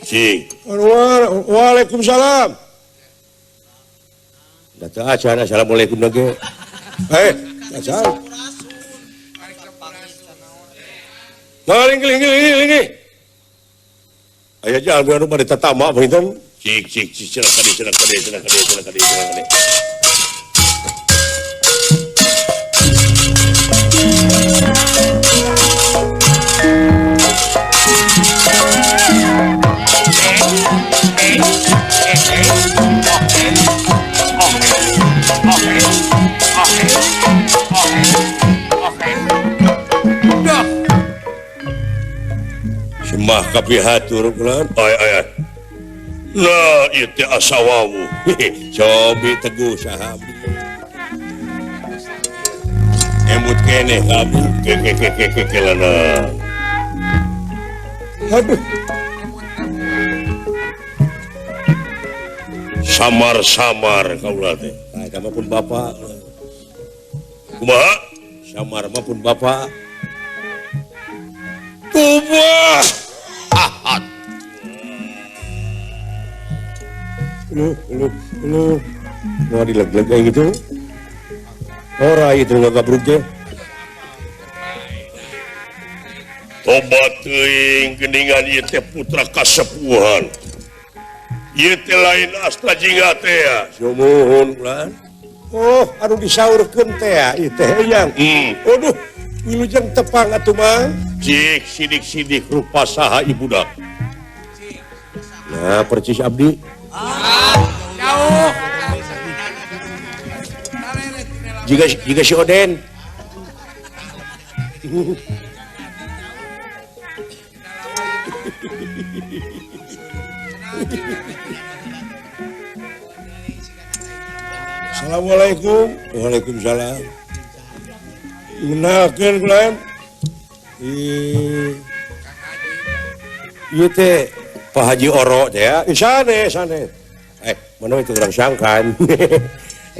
Cing. Waalaikumsalam. Datang acan assalamualaikum lagi. Eh, acan. Maling geling geling geling. Aya jalmi anu bade tatama panginten. Cik cik cik cenah kade cenah kade cenah kade cenah kade cenah kade. Semah kapihatur kula. Ay ay ay. Nah, ieu teh asa wawuh. Cobi teguh saha abdi. Emut keneh ka abdi. Ke ke ke ke ke lana. Aduh. Samar-samar kaula teh. Tah eta mah pun bapak. Kumaha? Samar mah pun bapak. Kumaha? Lu lu lu mau dileg-leg kayak gitu. Ora itu ngagabruk teh. Tobat teuing geuningan ieu teh putra kasepuhan. Ieu teh lain Astra Jingga teh ya. Sumuhun ulan. Oh, anu disaurkeun teh ya ieu teh yang. Aduh, wilujeng tepang atuh mah. Cik sidik-sidik rupa saha ibudak. Nah, percis abdi. Jauh. Jika si Oden. Assalamualaikum. Waalaikumsalam. Menalkeun kula. Ieu teh Pak Haji Oro teh ya. Sane sane. Mana itu kurang sangkan.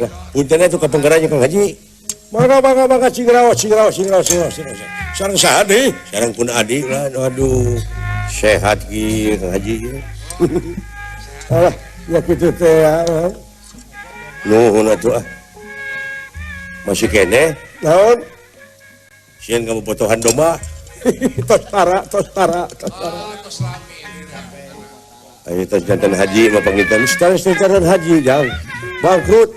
Lah, punten itu ka penggerannya Kang Haji. Mangga mangga mangga cingraos cingraos cingraos cingraos. Sareng saha deui? Sareng pun adi lah. Aduh, sehat ki Kang Haji. Alah, ya kitu teh. Nuhun atuh ah. Masih keneh? Naon? Sieun kamu botohan domba. Tos tara, tos tara, tos tara. Tos lami. Ayo tos jantan haji mah panginten. Sekarang jantan haji jang. Bangkrut.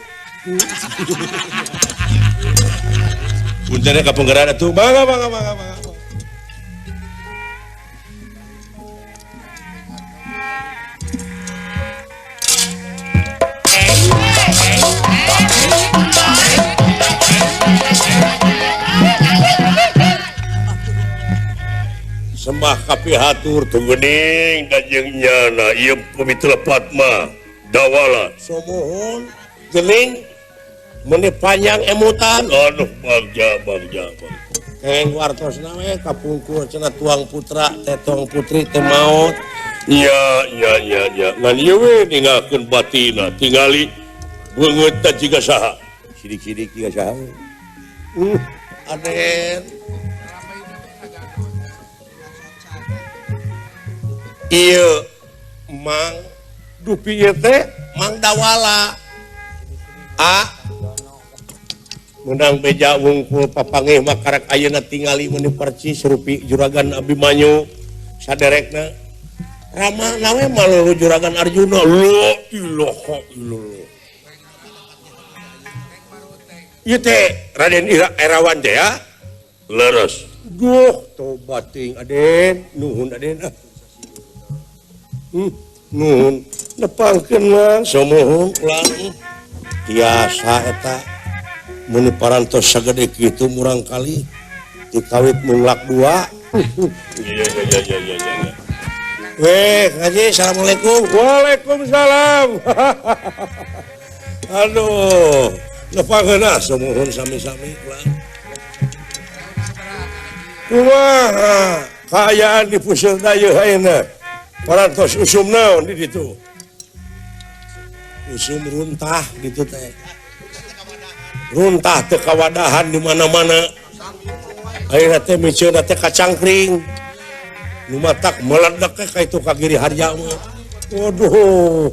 Punten ka penggeran atuh. Mangga mangga mangga mangga. Sembah kapihatur teu geuning da jeung nyana ieu pamitra Fatma dawala. Sumuhun geuning meuni panjang emutan. Aduh bagja bagja. Keng wartosna we kapungkur cenah tuang putra teh tuang putri teh maot. Ya ya ya ya ngan ieu we ninggalkeun batina tingali beungeut teh jiga saha. Sidik-sidik jiga saha. Aden. Ieu Mang Dupi ieu teh Mang Dawala. A menang beja wungkul papangeh mah karek ayeuna tingali meuni percis rupi juragan Abimanyu saderekna. Rama nawe malu juragan Arjuna. La ilaha illallah. Ieu teh Raden Irawan teh ya. Leres. Duh, tobat ting Aden, nuhun Aden. Nuhun nepangkeun mah sumuhun ulang tiasa eta meuni parantos sagede kitu murang kali dikawit munglak dua. Iya iya iya iya iya. Weh, Haji, assalamualaikum. Waalaikumsalam. Aduh, nepangkeun ah sumuhun sami-sami ulang. Kumaha kaayaan di puseur dayeuh ayeuna? Parantos usum naon di ditu? Usum runtah gitu teh. Runtah teu kawadahan di mana-mana. Ayeuna teh miceuna teh kacangkring. Nu matak meledak ka itu ka Giri Harja mah. Waduh.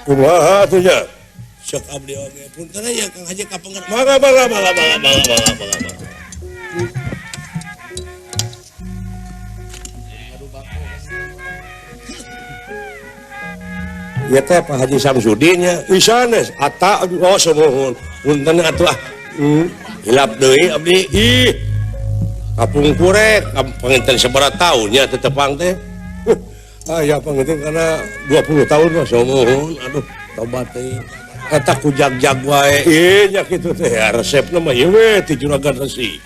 Kumaha atuh nya? Sok abdi oge punten ya Kang Haji kapenger. Mangga mangga mangga mangga mangga mangga. Ya teh Pak Haji Samsudin nya sanes ata oh sumuhun punten atuh ah hilap deui abdi ih kapungkurek panginten sabaraha taun nya teu tepang teh ah ya panginten kana 20 tahun mah sumuhun aduh tobat teh eta ku jag-jag wae ih nya kitu teh resepna mah ieu we ti juragan resi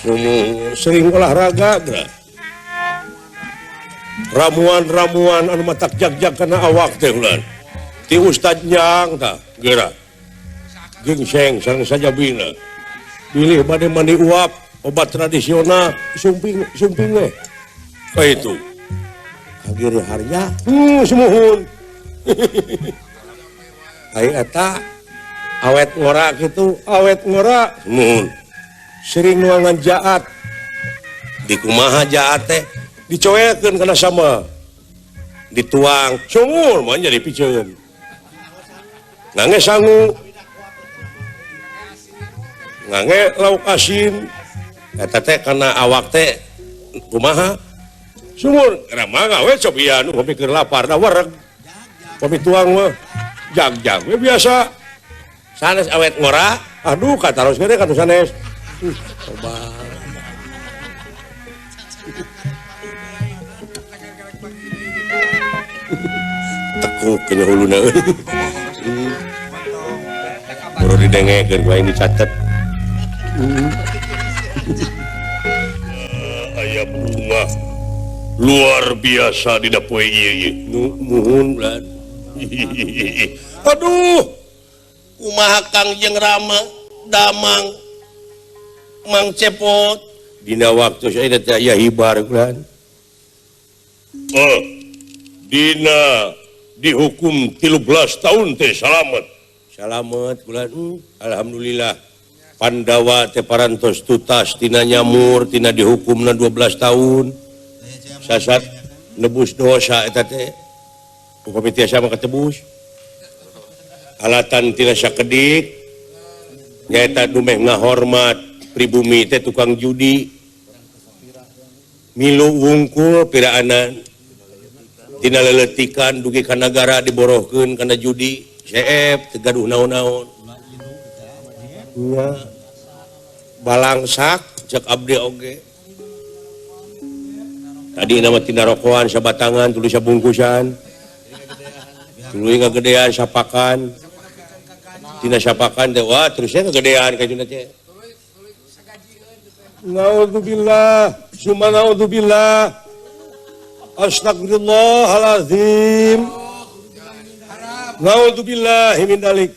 sumuhun sering olahraga geura ramuan-ramuan anu matak jag-jag kana awak teh ulan ti ustad nyang tah geura gingseng sareng sajabina bilih bade mandi uap obat tradisional sumping sumping we ka itu ka Giri Harja sumuhun ai eta awet ngora kitu awet ngora sumuhun sering nuangan jaat di kumaha jaat teh dicoekeun kana sama dituang sumur mah jadi piceun ngange sangu ngange lauk asin eta teh kana awak teh kumaha sumur kana mangga we cobian upami keur lapar da wareg upami tuang mah jag-jag we biasa sanes awet ngora aduh kataros gede ka sanes tobat tekuk kena huluna baru didengekeun ku aing dicatet aya bunga luar biasa dina poe ieu nuhun bulan aduh kumaha Kang jeung Rama Damang Mang Cepot dina waktu saya teh aya hibar bulan oh dina dihukum 13 tahun teh salamet salamet bulan alhamdulillah Pandawa teh parantos tutas tina nyamur tina dihukumna 12 tahun sasat nebus dosa eta teh upami tiasa mah katebus alatan tina sakedik nyaeta dumeh ngahormat pribumi teh tukang judi milu wungkul piraanan tina leletikan dugi ka nagara diborohkeun kana judi seep teu gaduh naon-naon nya balangsak cek abdi oge tadi nama tina rokokan sabatangan tuluy sabungkusan tuluy ngagedean sapakan tina sapakan teh wah terusnya ngagedean ka dina teh naudzubillah summa naudzubillah astagfirullahalazim naudzubillahi min dalik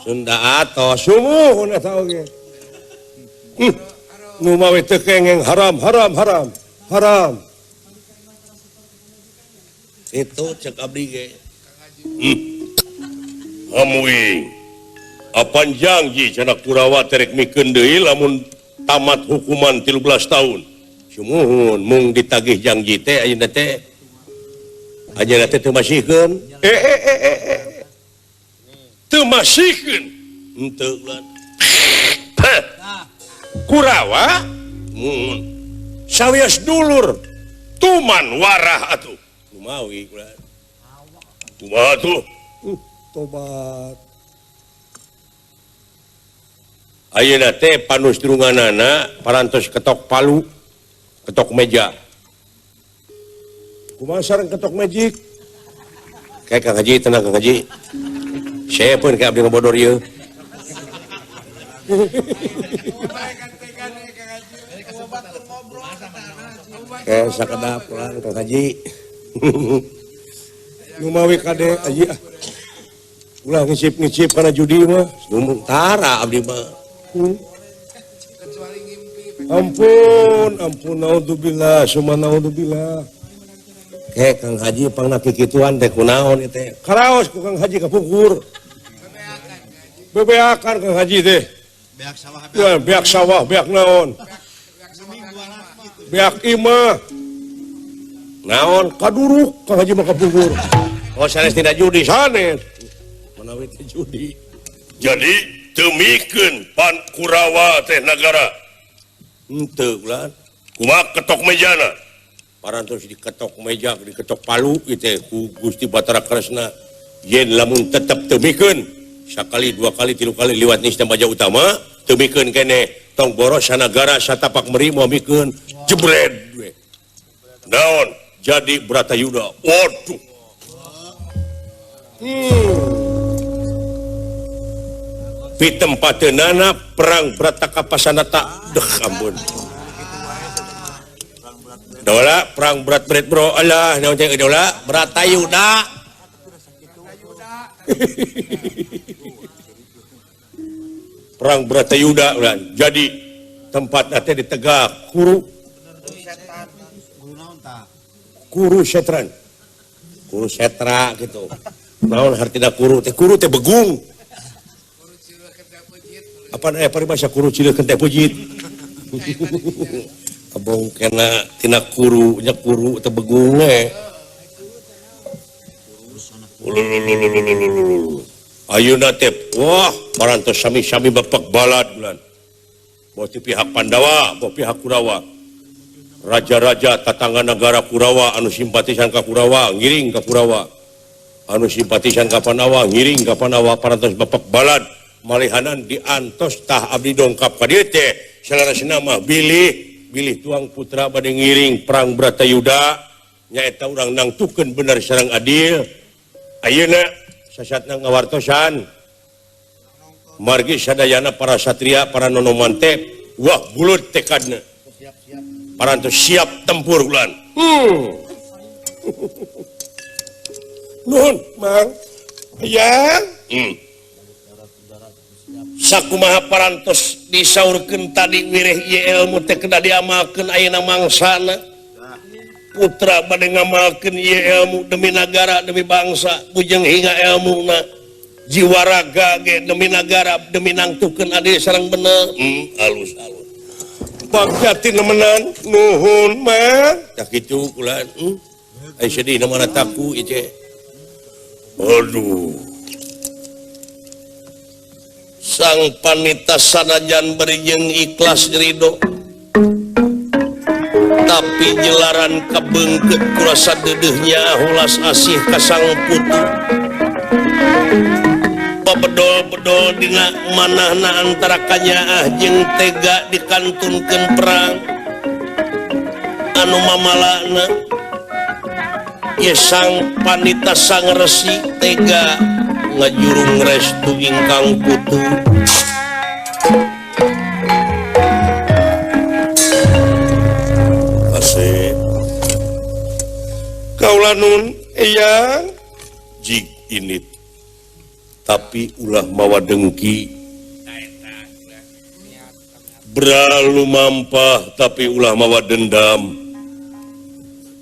Sunda atos sumuhun eta oge nu mawe teu kengeng haram haram haram haram itu cek abdi ge hamuing apan janji cenah Kurawa terek mikeun deui lamun tamat hukuman 13 tahun sumuhun mung ditagih janji teh ayeuna teh ayeuna teh teu masihkeun teu masihkeun henteu ulan Kurawa mun sawios dulur tuman warah atuh kumawi ulan kumaha tuh tobat ayeuna teh panustrunganana parantos ketok palu ketok meja kumaha sareng ketok magic kayak Kang Haji tenang Kang Haji saya pun kayak abdi ngabodor ieu kayak sakedap pulang Kang Haji nu mawi kade haji ah ulah ngicip-ngicip kana judi mah tara abdi mah ampun ampun naudzubillah summa naudzubillah Kek Kang Haji pangna kikituan teh kunaon ieu teh karaos ku Kang Haji kapungkur bebeakan Kang Haji teh beak sawah beak naon Beak imah. Naon kaduruk Kang Haji mah kapungkur. Oh sanes tidak judi sanes. Manawi teh judi. Jadi teu mikeun pan Kurawa teh nagara. Henteu ulah. Kumaha ketok mejana? Parantos diketok meja, diketok palu ieu teh ku Gusti Batara Kresna. Yen lamun tetep teu mikeun sakali dua kali tilu kali liwat nista maja utama teu mikeun keneh tong boros sanagara satapak meri moal mikeun jebred we. Naon jadi Bratayuda. Waduh. Pitempateunana perang Bratakapasanata deh ampun. Dola perang berat berat bro alah naon teh dola Bratayuda. Perang Bratayuda ulah. Jadi tempatna teh di Tegak Kuru. Kuru setran. Kuru setra gitu. Naon hartina kuru teh? Kuru teh begung. Apa aya paribasa kuru cileuk teh pujit. Abong kena tina kuru nya kuru teh begung we. Ayeuna teh wah parantos sami-sami bapak balad bulan. Boh ti pihak Pandawa, boh pihak Kurawa. Raja-raja tatangga negara Kurawa anu simpatisan ka Kurawa ngiring ka Kurawa. Anu simpatisan ka Pandawa ngiring ka Pandawa parantos bapak balad malihanan diantos tah abdi dongkap ka dieu teh salarasna mah bilih bilih tuang putra bade ngiring perang Bratayuda nyaeta urang nangtukeun bener sareng adil. Ayeuna sasatna ngawartosan margi sadayana para satria para nonoman teh wah bulut tekadna parantos siap tempur ulan. Nuhun Mang. Hayang. Sakumaha parantos disaurkeun tadi wireh ieu ilmu teh kedah diamalkeun ayeuna mangsana. Putra bade ngamalkeun ieu ilmu demi nagara demi bangsa bujeng hingga ilmuna jiwa raga ge demi nagara demi nangtukeun adil sareng bener. Alus alus. Bagja nemenan nuhun Mang. Tah kitu ulan. Ai sedih na mana taku ieu teh. Aduh. Sang panita sanajan berijeng ikhlas ridho tapi jelaran kabengket kurasa dedehnya hulas asih ka sang putu pabedol-bedol dina manahna antara kanyaah jeung tega dikantunkeun perang anu mamalana ye sang panita sang resi tega ngajurung restu ingkang putu. Asep kaula nun eyang jig init tapi ulah mawa dengki beralu mampah tapi ulah mawa dendam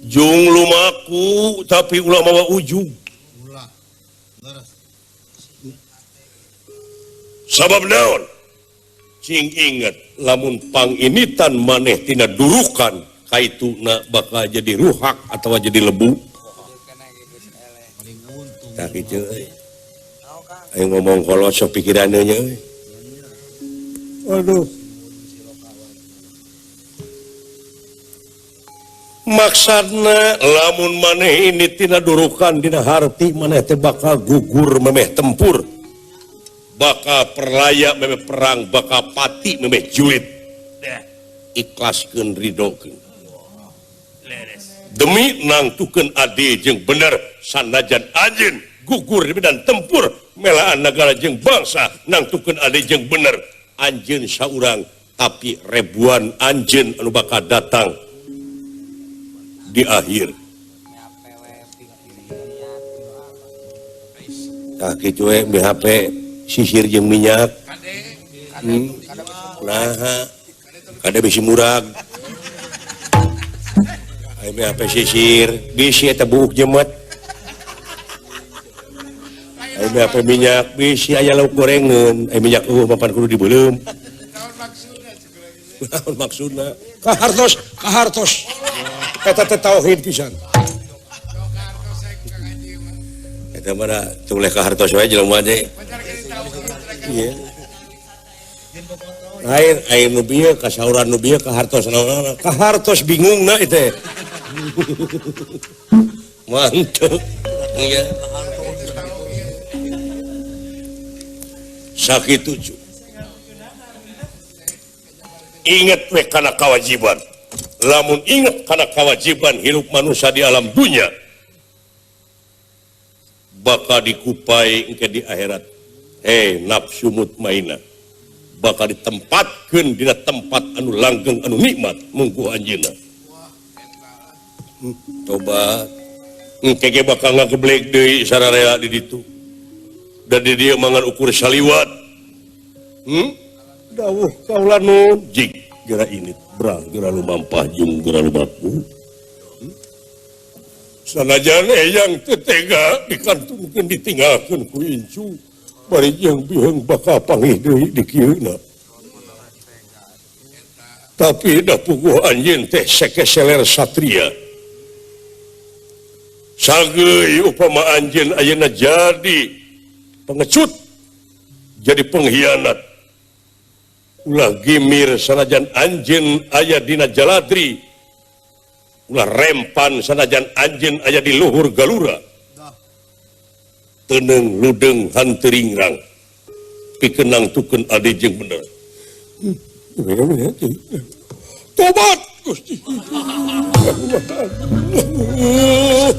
jung lumaku tapi ulah mawa ujung. Sabab naon? Cing inget lamun panginitan maneh tina durukan kaituna bakal jadi ruhak atau jadi lebu. Tah kitu euy. Ayo ngomong kolot sok pikirannya nya euy. Aduh. Maksudna lamun maneh ini tina durukan dina harti maneh teh bakal gugur memeh tempur. Bakal perlaya memeh perang, bakal pati memeh juit. Ikhlaskeun ridokeun. Demi nangtukeun adil jeung bener sanajan anjeun gugur di medan tempur melaan nagara jeung bangsa nangtukeun adil jeung bener anjeun saurang tapi ribuan anjeun anu bakal datang di akhir. Tah kitu we BHP sisir jeung minyak. Nah, kade bisi murag. Aya BHP sisir, bisi eta buuk jemet. Aya BHP minyak, bisi aya lauk gorengan, aya minyak eueuh mapan kudu dibeuleum. Naon maksudna? Kahartos, kahartos. Eta teh tauhid pisan. Eta mah da teu boleh kahartos wae jelema teh. Iya. Lain aya nu bieu kasauran nu bieu kahartos naon-naon. Kahartos bingungna ieu teh. Mantep. Iya. Sakitu cu. Ingat we kana kewajiban. Lamun ingat kana kewajiban hirup manusia di alam dunia, bakal dikupai engke di akhirat. Hei nafsu mutmainah bakal ditempatkeun dina tempat anu langgeng anu nikmat mungguh anjeunna. Tobat. Engke ge bakal ngageblek deui sararea di ditu. Dan di dieu mangan ukur saliwat. Dawuh kaula nun jig geura init brang geura lumampah jeung geura lumaku. Sanajan eyang teu tega dikantunkeun ditinggalkeun ku incu bari jeung biheung bakal panggih deui di kieuna. Tapi da puguh anjeun teh sekeseler satria. Sageuy upama anjeun ayeuna jadi pengecut, jadi pengkhianat. Ulah gimir sanajan anjeun aya dina jaladri, ulah rempan sanajan anjeun aya di luhur galura. Teneung ludeng hanteuringrang pikeun nangtukeun ade jeung bener. Tobat Gusti.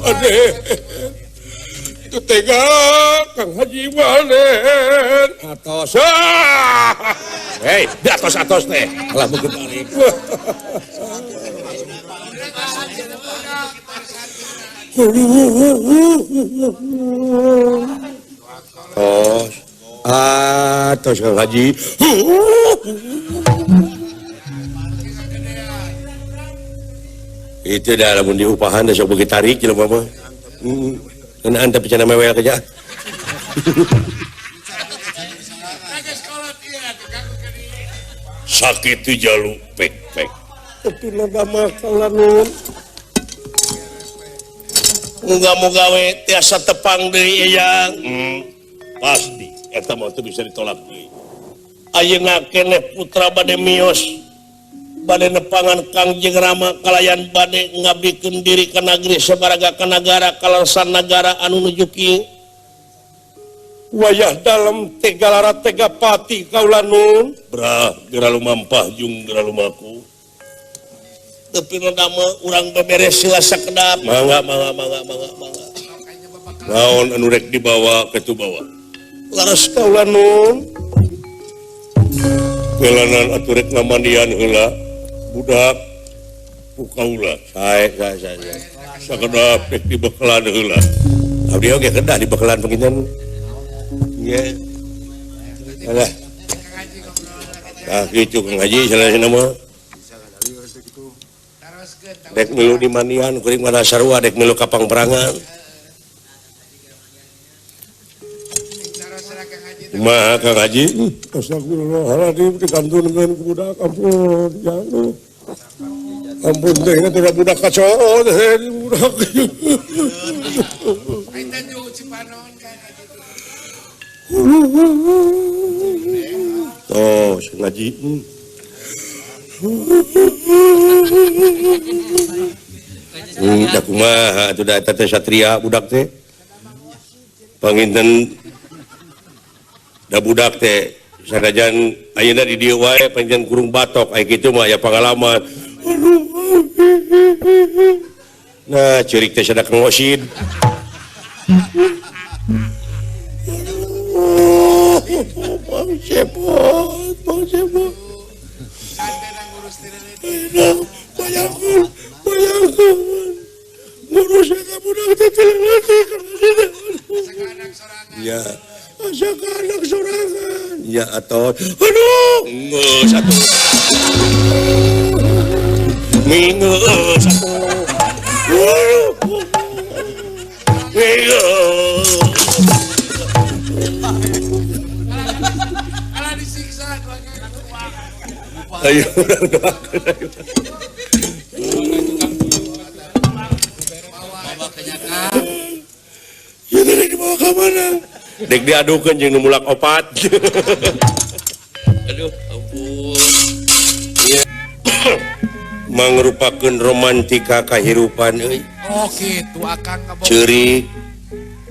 Ade teu tega Kang Haji Manen atos. Hei, di atos-atos teh. Alah meukeun tarik. Tos. Atos Kang Haji. Itu dah lamun diupahan da sok beuki tarik jelema mah. Ngeunaan tapi cenah mewel kerja. Sakitu jalu pek-pek. Tapi nama kaula nun. Muga-muga we tiasa tepang deui eyang. Pasti eta mah teu bisa ditolak deui. Ayeuna keneh putra bade mios, bade nepangan Kangjeng Rama kalayan bade ngabdikeun diri ka nagri sabaraga ka nagara kalarsan nagara anu nuju kieu. Wayah dalem tegalara tega pati kaula nun. Brah geura lumampah jeung geura lumaku. Tapi nu damel urang beberes sila sakedap. Mangga mangga mangga mangga mangga. Naon anu rek dibawa ke tu bawa. Laras kaula nun. Pelanan atuh rek ngamandian heula budak ku kaula. Sae sae sae. Sakedap rek dibekelan heula. Abdi oge kedah dibekelan panginten. Nggih. Alah. Tah kitu Kang Haji salahna mah. Dek milu di mandian kuring mana sarua dek milu ka pangperangan. Kumaha Kang Haji? Astagfirullahaladzim dikantunkeun ku budak ampun ya Allah. Ampun teh budak budak kacau teh budak. Tuh, ngaji. Da kumaha atuh da eta teh satria budak teh. Panginten da budak teh sanajan ayeuna di dieu wae panginten kurung batok aya kitu mah aya pangalaman. Nah, ceurik teh sada kengosin. Bang Cepot, Bang Cepot. Bayangkan, bayangkan. Ngurus eta budak teh leutik. Ya, asa ka anak sorangan. Ya atau aduh, geus atuh. Mingeus atuh. Mingeus. Ayo urang doakeun ayo. Menang. Dek diadukeun jeung nu mulak opat. Aduh, ampun. Ya. Mangrupakeun romantika kahirupan euy. Oh kitu akang kabogoh. Ceurik,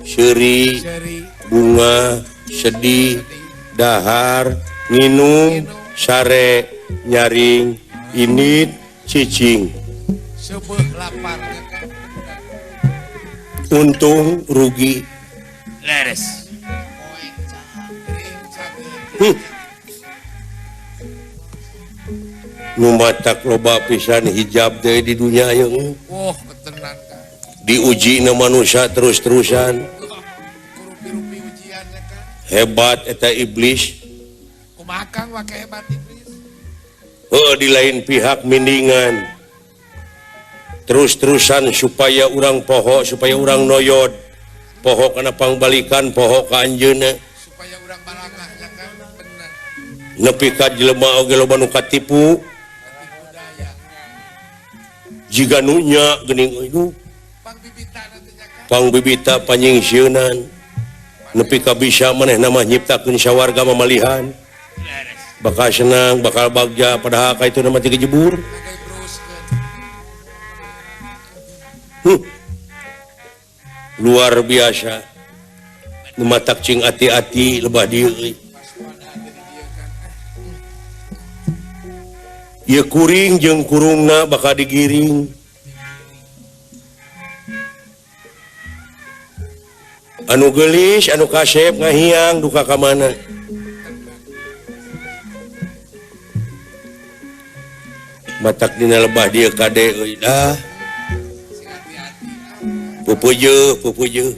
seuri, bunga, sedih, dahar, nginum, sare, nyaring, init, cicing. Seubeuh lapar. Untung rugi. Leres. Nu matak loba pisan hijab deui di dunya ieu. Oh, ketenan Kang. Diuji na manusia terus-terusan. Hebat eta iblis. Kumaha Kang wake hebat iblis? Oh, di lain pihak mindingan. Terus-terusan supaya urang poho, supaya urang noyod. Poho kana pangbalikan, poho ka anjeunna. Supaya urang balangah nya Kang, bener. Nepi ka jelema oge loba nu katipu. Jiga nu nya geuning euy. Pangbibitana teh nya Kang. Pangbibita panyingsieunan. Nepi ka bisa manehna mah nyiptakeun sawarga mamalihan. Bakal senang, bakal bagja, padahal ka itu nama tiga jebur. Luar biasa. Nu matak cing ati-ati lebah dieu euy. Ieu kuring jeung kurungna bakal digiring. Anu geulis, anu kasep ngahiang duka ka mana. Matak dina lebah dieu kade euy dah. Pupujuh, pupujuh.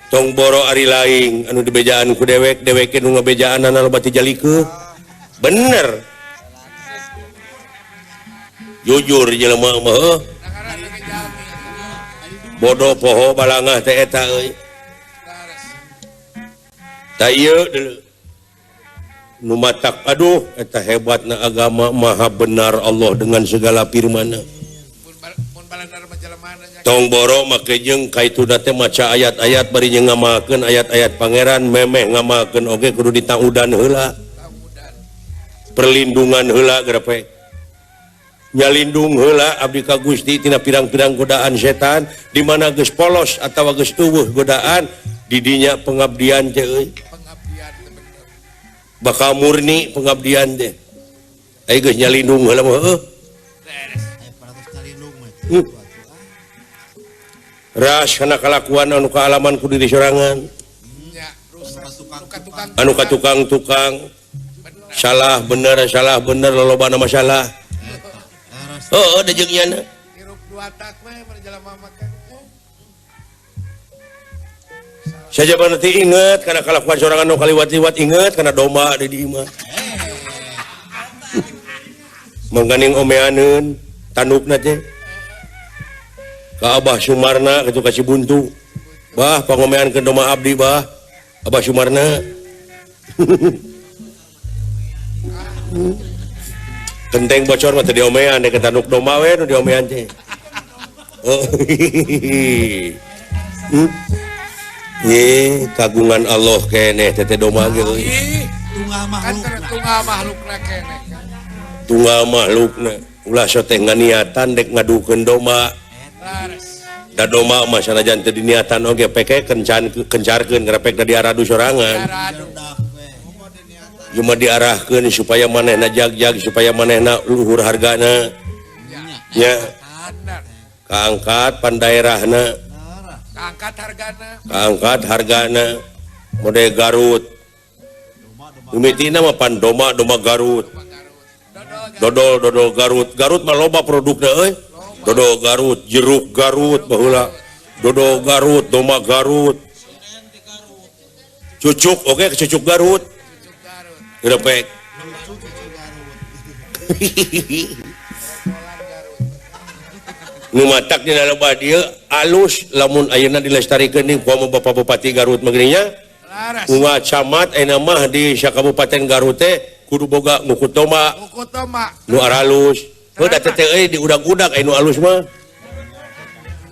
Tong boro ari laing anu dibejaan ku dewek, deweke nu ngabejaanana loba teu jalikeun. Bener. Jujur jelema mah heuh. Bodoh poho balangah teh eta euy. Ta ieu deuleu. Nu matak aduh eta hebatna agama maha benar Allah dengan segala firman-Nya. Tong boro make jeung kaituna teh maca ayat-ayat bari jeung ngamalkeun ayat-ayat pangeran memeh ngamalkeun oge kudu ditaudan heula. Perlindungan heula gerepe. Nyalindung heula abdi ka Gusti tina pirang-pirang godaan setan di mana geus polos atawa geus eueuh godaan di dinya pengabdian teh euy. Bakal murni pengabdian teh. Aya geus nyalindung heula mah heuh. Ras kana kalakuan anu kaalaman ku diri sorangan. Anu ka tukang-tukang salah bener lolobana masalah. Heuh da jeung nyana. Hirup dua tak we jelema mah kan. Sajaba teh inget kana kalakuan sorangan nu kaliwat-liwat inget kana domba di dieu mah. Mangganing omeaneun tandukna teh. Ka Abah Sumarna kitu ka Cibuntu. Bah pangomean ke domba abdi bah. Abah Sumarna. Genteng bocor mah teu diomean dek tanduk domba we nu diomean teh. Oh. Ye, kagungan Allah keneh teh domba ge euy. Tunggal makhlukna. Tunggal makhlukna keneh. Tunggal makhlukna. Ulah sok teh nganiatan dek ngadukeun domba. Da domba mah sanajan teu diniatan oge peke kencarkeun ngrepek da diaradu sorangan. Cuma diarahkeun supaya manehna jag-jag supaya manehna luhur hargana. Nya. Kaangkat pan daerahna. Kaangkat hargana. Kaangkat hargana. Mode Garut. Mimitina mah pan domba domba Garut. Dodol dodol Garut. Garut mah loba produkna euy. Dodol Garut, jeruk Garut baheula. Dodol Garut, domba Garut. Cucuk oge cucuk Garut. Repek. Nu matak dina lebah dieu alus lamun ayeuna dilestarikeun deui ku Bapak Bupati Garut mah geuning nya. Unga camat ayeuna mah di sakabupaten Garut teh kudu boga ngukut domba. Ngukut domba. Nu aralus. Heuh da teh euy diudag-udag aya nu alus mah.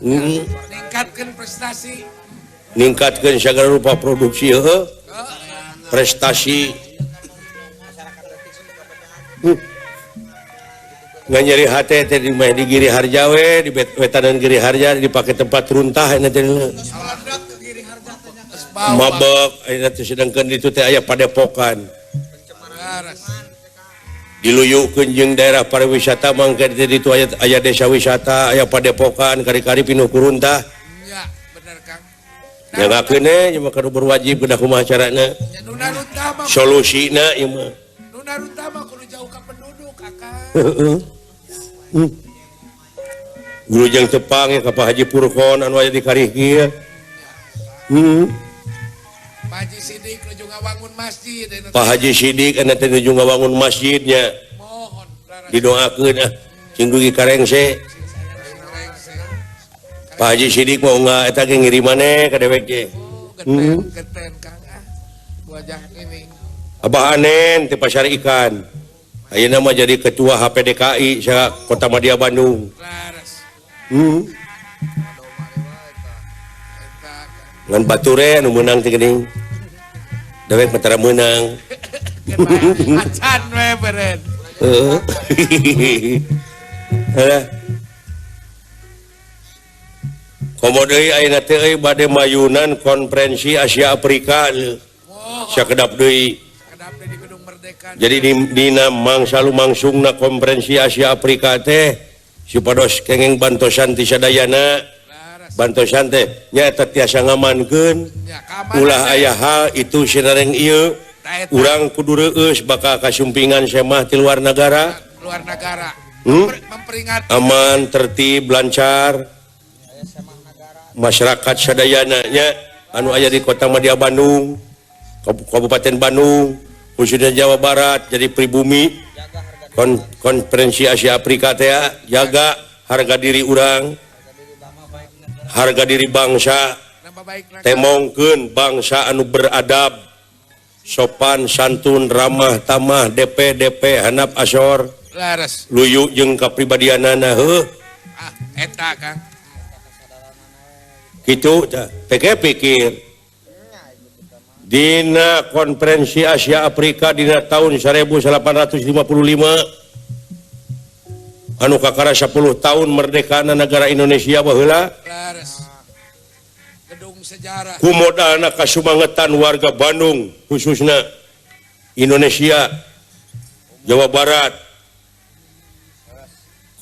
Ningkatkeun prestasi. Ningkatkeun sagala rupa produksi heuh. Prestasi. Ngan nyeri hate teh di meh di Giri Harja we, di wetanan Giri Harja dipake tempat runtah eta teh. Mabok eta teh sedangkeun ditu teh aya padepokan. Diluyukeun jeung daerah pariwisata mangke di ditu aya desa wisata, aya padepokan kari-kari pinuh ku runtah. Nya, bener Kang. Nyangakeun we mah kudu berwajib kedah kumaha carana. Solusina ieu mah. Nu naruntah mah kudu jauh ka penduduk akang. Heeh. Guru jeung tepang ya ka Pak Haji Purkon anu aya di Karih kieu. Pak Haji Sidik nuju ngawangun masjid. Pak Haji Sidik anu teh nuju ngawangun masjidnya. Mohon didoakeun ah cing dugi karengse. Pak Haji Sidik mau enggak eta ge ngirimane ka dewek ge. Geten Kang ah. Wajah ini. Abah Anen teh pasar ikan. Ayeuna mah jadi ketua HPDKI sa Kota Madia Bandung. Ngan bature anu meunang teh geuning. Dewek mah tara meunang. Acan we beren. Heeh. Heuh. Komo deui ayeuna teh euy bade mayunan konferensi Asia Afrika. Sakedap deui. Jadi dina mangsa lumangsungna konferensi Asia Afrika teh supados kenging bantosan ti sadayana. Bantosan teh nyaeta tiasa ngamankeun ulah aya hal itu sinareng ieu urang kudu reueus bakal kasumpingan semah ti luar negara. Luar negara. Aman, tertib, lancar. Masyarakat sadayana nya anu aya di Kota Madia Bandung, Kabupaten Bandung, khususnya Jawa Barat jadi pribumi konferensi Asia Afrika teh jaga harga diri urang, harga diri bangsa, temongkeun bangsa anu beradab, sopan santun, ramah tamah, DP DP hanap asor, luyu jeung kapribadianana heuh. Ah, eta Kang. Kitu tah, teh pikir. Dina konferensi Asia Afrika dina tahun 1855 anu kakara 10 tahun merdekana negara Indonesia baheula. Gedung sejarah. Kumodalna kasumangetan warga Bandung khususna Indonesia Jawa Barat.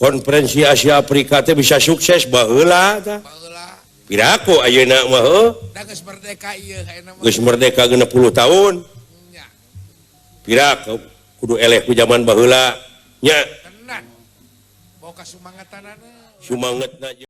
Konferensi Asia Afrika teh bisa sukses baheula tah. Piraku ayeuna mah heuh. Da geus merdeka ieu ayeuna mah. Geus merdeka 60 tahun. Nya. Piraku kudu eleh ku zaman baheula nya. Tenan. Boga sumangetanana. Sumangetna.